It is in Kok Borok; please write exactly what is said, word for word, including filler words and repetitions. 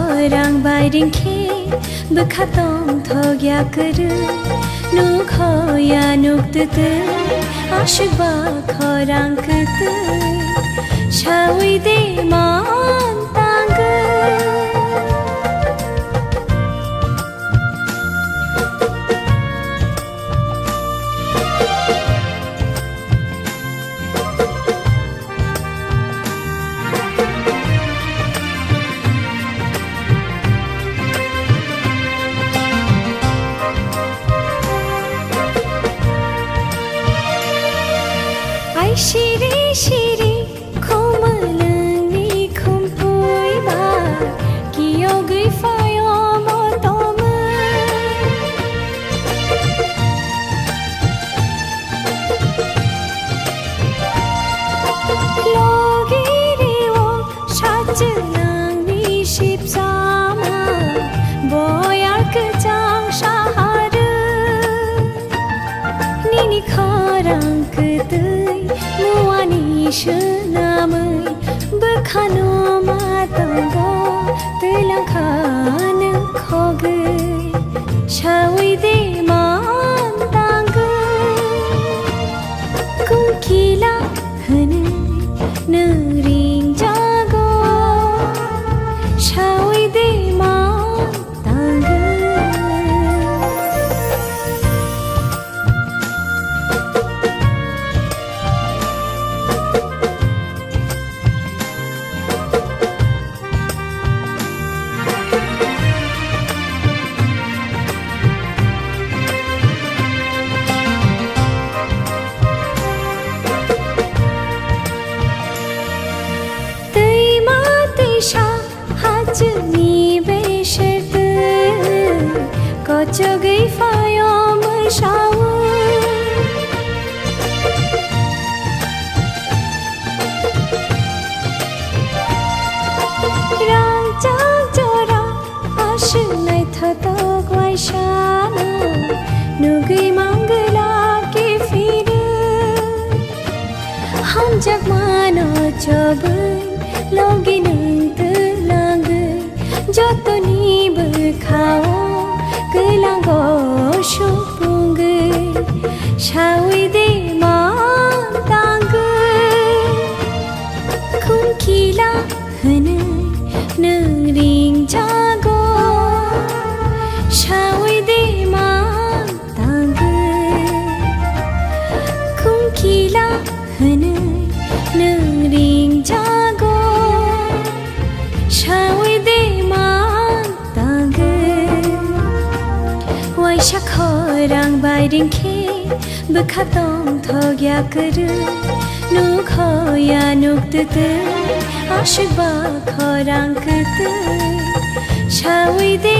Khorang bai ring khe bwkha tongthok ya kwrwi, nukho ya nuk twtwi, aswk ba khorang kwtwi, saui de man tangwi. Ai siri siri khumulwngni khumpui ba kiyogwi phaio motomwi. Logi rio sachwnangni sipsama boyar kwchang saharwi. Nini khorang kwtwi muani swnamwi bwkhano ma tongo, twilang kha nwng khogwi saui de man tangwi. Kungkila hwnwi nwng ringjago, saui de man tangwi. Twima twisa hachwkni beser twi kochogwi phaio mwsaui. Rangchak jora aswk naithotok waisano nugwi mangwlak kiphilwi. Hamjakmano chobwi logi nwng twlangwi, jotoni bwkhao kwlango supungwi, saui de man tangwi. Khumkhila hwnwi nwng ringjago, saui de man tangwi. Khumkhila hwnwi nwng ringjago, saui de man tangwi. Waisa khorang bai ring khe bwkha tongthok ya kwrwi, nukho ya nuk twtwi, aswk ba khorang kwtwi, saui de